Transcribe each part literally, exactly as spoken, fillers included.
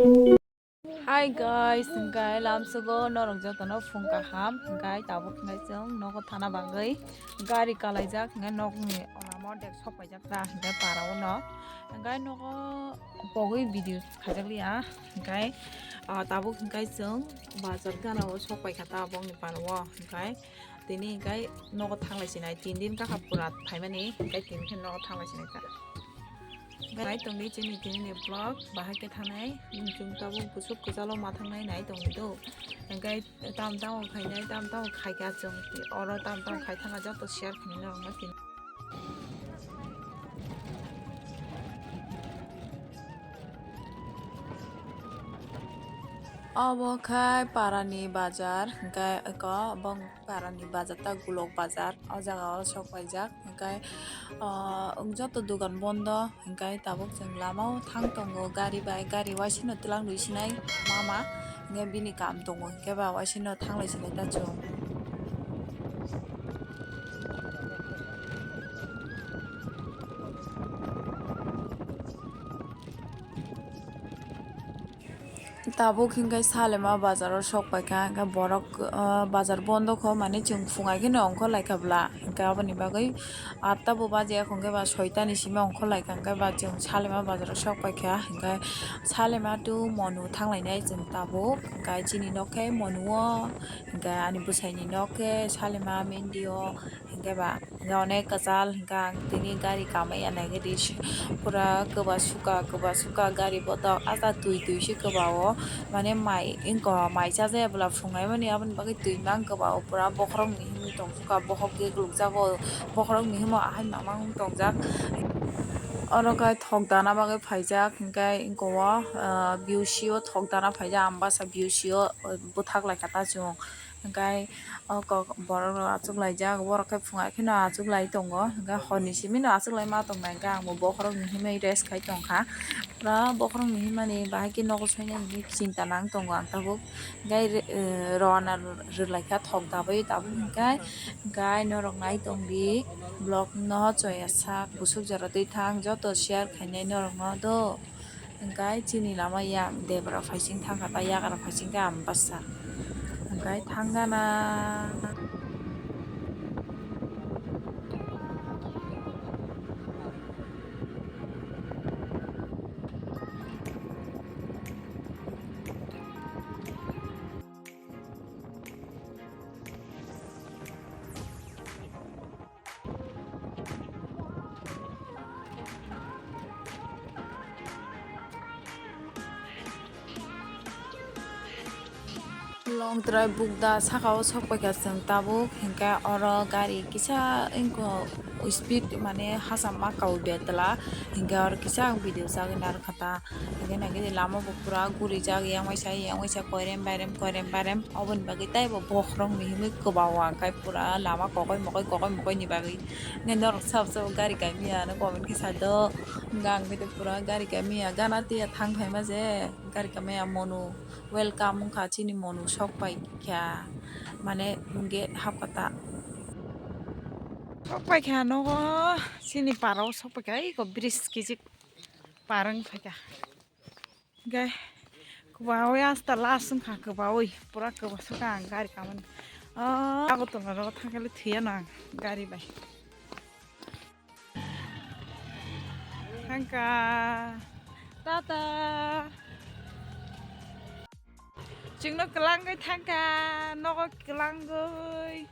Hi guys, hingkai lamsogo norok jotono phung kaham, hingkai tabuk hingkai chwng nogo thana bagwi gari kalaijak, hingkai nokni lama dek sok paijak ta, hingkai para o no, hingkai nogo pogwi video khaijak liya, hingkai, ah, tabuk hingkai chwng bazar gana o sok paikha ta bongni para o, hingkai tini hingkai nogo thanglai sinai, tin din kakha pura phaimani, hingkai tini khe nogo thanglai sinai ta. Nai tongdi chini tini ni vlog, bahai khe thanai, chwng tabuk busuk kwchalo ma thangnai nai tongdi do. Hingkai tam tamo khainai, tam tamo khaikha chwng, oro tam tamo khai thangkha joto share khainai norokno tini. Obo khai parani bazar, hingkai eko bong parani bazar ta Gulok bazar, o jaga o sok paijak, hingkai, ah, joto dogan bondo, hingkai tabuk chwng lama o thang tongo gari bai, gari waisino twlang rwi sinai mama, hingke bini kam tongo, hingke ba waisino thanglai sinai ta chwng. Tabuk hingke Salema bazar o sok paikha, hingke borok, ah, bazar bondo kho, mane chwng phungai kheno ongkhor laikha bwla, hingke aboni bagwi atta bo baji ya hwnkhe ba soitani simi ongkhor laikha, hwnkhe ba chwng Salema bazar o sok paikha, hingke Salema to Monu thanglainai chwng tabuk, hingke chini nok khe Monu o, hingke ani bwsaini nok khe Salema Mendi o, hingke ba. Hingke onek kwchal hingke ang tini gari kamai ya naikhe di pura kwba suka kwba suka gari bothok asa twi twi se kwba o mane mai wngkha mai chajaya bwla phungai mani aboni bagwi twi mang kwba o pura bokhorok ni himwi tong kha bokhok khe kulukjago bokhorok ni himo ahai mamang wng tongjak oro khe thok dana bagwi phaijak hingke wngkha o B O C o thok dana phaijak Ambasa B O C o bwthak laikha ta chwng hingke. O kok borok rok achuk laijak, borok khe phungai kheno achuk lai tongo, hwnkhe hor ni simi no achuk lai ma tong nai, hwnkhe ang bo bokhorok ni himwi rest khai tong kha, pura bokhorok ni himani bahai khe nogo soi nai hinwi chinta nang tongo ang tabuk, hwnkhe rwna rwlai kha thok dabai tabuk hwnkhe, hwnkhe norok nai tong di vlog no choya sak busuk jora twi thang joto share khainai norok no do. Hingkai chini lama yang debra phaising thangkha ta yagra phaising khe ang bwsa hingkai thangana. Longtrai bukda saka o sok paikha chwng tabuk, hingke oro gari kisa wngkha speed mane hacham ma kaui betla, hingke oro kisa ang video chagwi narwkha ta. Hingke nai khe lama bo pura gurijak, yang waisa yang waisa koirem bairem koirem bairem, oboni bagwi teibo bokhorok ni himwi kwbao ang khai pura lama kokoi mokoi kokoi mokoi ni bagwi. Hingke norok sabo sabo gari kaimya hinwi comment khe sa do, hingke ang khe pura gari kaimya gana tiya thang phaima je gari kaimya Monu welcome wngkha chini Monu sok pai kha mane gate hapkha ta. Sok pai kha nogo chini parao sok pai kha eko bridge kichik. Parang phaikha. Gai kwbawi asta last wngkha kwbawi pura kwbasukha ang gari kamani. Oh, Agartala rogo thangkhali thwiyano ang gari bai. Thangkha. Tata. Chwngno kwlangwi thangkha, nogo kwlangwi.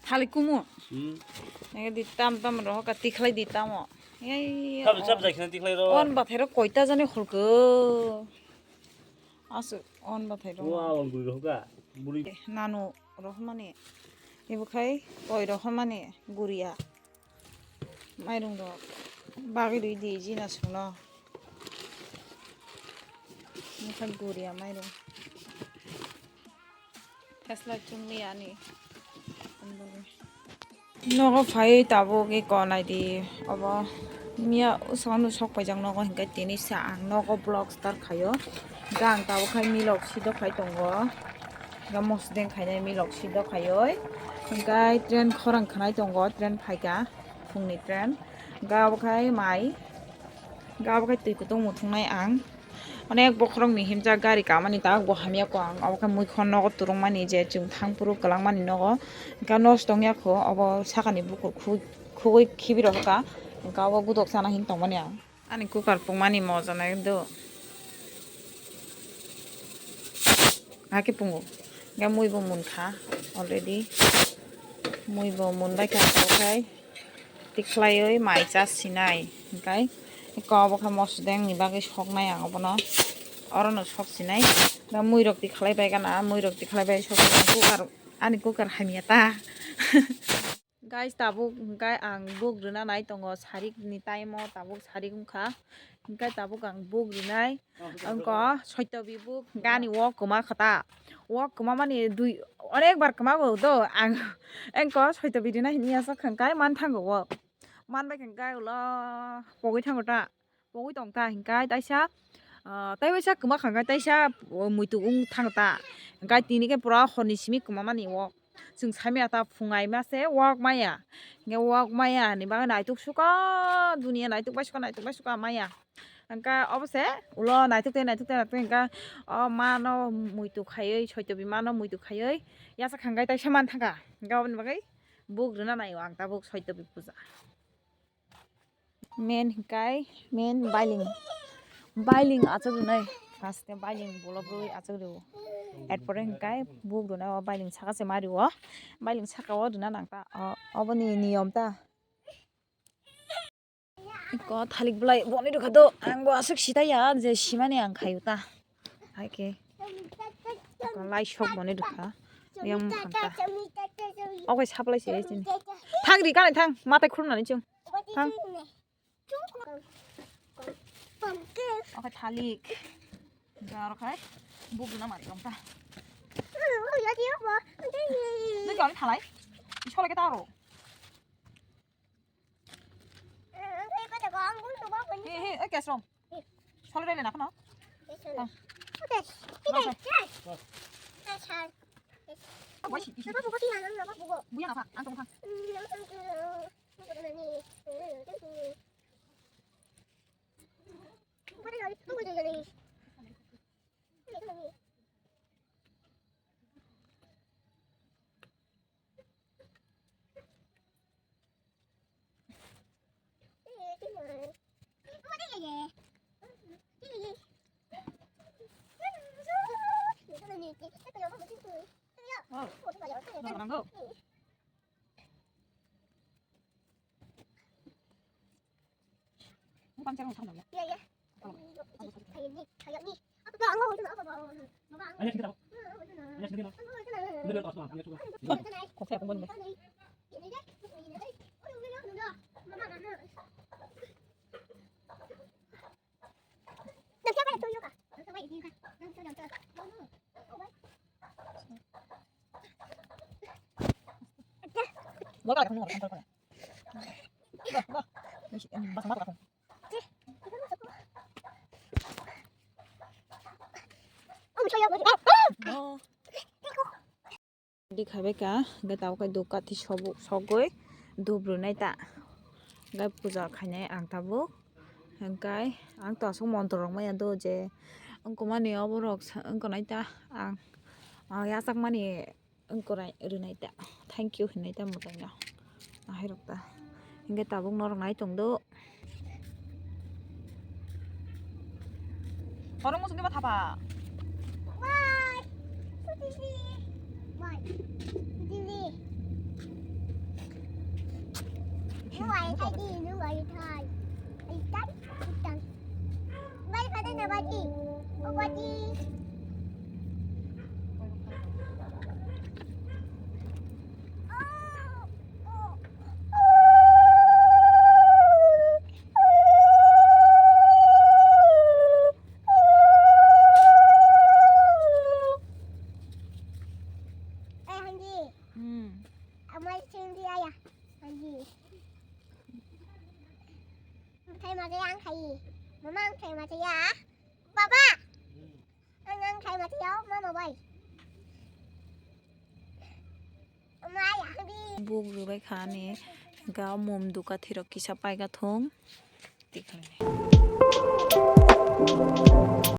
Thali kumu. Hmm. Nang di tam tam roho ka tikhlai di tamo. Ei, Chap chap jai khna tikhlai ro. On bathai ro koita jani khulko. Asu on bathai ro. Wa on buri roho ka. Buri. Nanu rohmani. Ibu khai koi rohmani guria. Mairung rok bagwi rwi di jina sungno. Nokha guria mairung. Thesla chumli ani. Nogo phai tabuk eko naidi obo miya usano sok paijak nogo hinkhe tini sa ang nogo vlog start khaio. Hinkhe ang tabuk khai milok sidok khai tongo. Hinkhe mosodeng khainai milok sidok khaioi. Hinkhe train khorang khanai tongo, train phaikha. Phungni train. Hwnkhe abo khai mai. Ga obo khe twi kutung muthungnai ang. Onek bokhorokni himjak gari kamani tabuk bo hamya kho ang. Obo khe muikhon nogo turungmani je chwng thang phuru kwlangmani nogo. Ga nos tongya kho obo sakani bukur khu-, khugui khibi rokha. Ga obo gudok sana hin tongmani ang. Ani cooker pungmani moja nai do. Hakhe pungo. Ga mui bo munkha already. Mui bo munbai kha okhai. Tikhlaiwi mai cha sinai, hingkai eko obo khe mosodeng ni bagwi soknai ang obono, orono sok sinai. Da muirok tikhlai bai gana, muirok tikhlai bai sok sinai, cooker, ani cooker hamya ta. Guys, tabuk hingkai ang buk rwna nai tongo, sarik ni time o tabuk sarik wngkha, hingkai tabuk ang buk rwnai. Angko soito bibuk gani wok kwma khata. Wok kwma mani dui onek bar kwma go do ang. Angko soito bidi na hinya sa khangkai man thango wok. Man bai khangkai ulo pogwi thango ta. Pogwi tong ta hingkai taisa, ah, tai waisa kwma khangkai taisa muitu wng thango ta. Hingkai tini khe pura horni simi kwma mani wok. Chwng saimaya ta phungai ma se wok maya. Hingke wok maya ni bagwi naituk suka, duniya naituk bai suka, naituk bai suka maya. Hingke obo se ulo naituk tei naituk tei naituk hingke o mano muitu khaiwi, soitobi mano muitu khaiwi, yasak hangkai taisa man thangkha. Hingke oboni bagwi buk rwna naio ang tabuk soitobi puja. Men hingkai, men bailing. Bailing achuk rwnai. First te bailing bolop rwui achuk rwo. Erpore hingkai buk rwnai o bailing saka se ma rwo. Bailing saka o rwna nang ta. O, oboni niyom ta. Iko thalik belai boni rwkha do. Ang bo aswk sitaya je simani ang khayu ta. Hai khe. Iko lai sok boni rwkha. Yang mukhang ta. Okai saplai se chini. Thang ri kanai thang. Matai khulumnani chwng. Thang. Okai thalik. Jaro khai. Buk na mari kong ta. Nui kong thalai. Isola ke taro. He he, oke song. Solo dai le na kono. Buya na pha, ang tong pha. Bukan cara utang ya. Iya, iya. Apa? Kayak ini, kayak ini. Apa tuh? Anggo itu apa, Bang? Apa, Bang? Hanya sedikit, Bang. Hanya sedikit, Bang. Ini dulu, Bang. Kok saya pun boleh? Gua kalau ketemu orang kantor kau ya. Gua, gua. Ini sih, ini bahasa apa? Oh. Di khabe ka, hingke tabuk khe duk kathi sobu, sogwi dub rwnai ta. Hingke puja khainai ang tabuk. Hingke ang to aswk montor rok maya do je wngkuma ni oborok sa-, wngkha nai ta ang, ang yachakmani wngkha nai rwnai ta. Thank you hinui ta mwtai no. Ahai rok ta. Hingke tabuk norok nai tong do. Oro muchung diba thapa. Wai. Sutisi. Wai. Dili. Nuai thai di, nuai thai. Ai tan, ai tan. Wai pada na baji. O baji. Eh, Hanji. Hmm. Amai sing di ayah. Hanji. Ang khai mati ang khai. Mama ang khai mati ya. Baba. Ang ang khai mati ya, mama bai. Mama ya, di. Buk rwbai kha ani ga mum duka thirok kisa paika thung. Tikhani.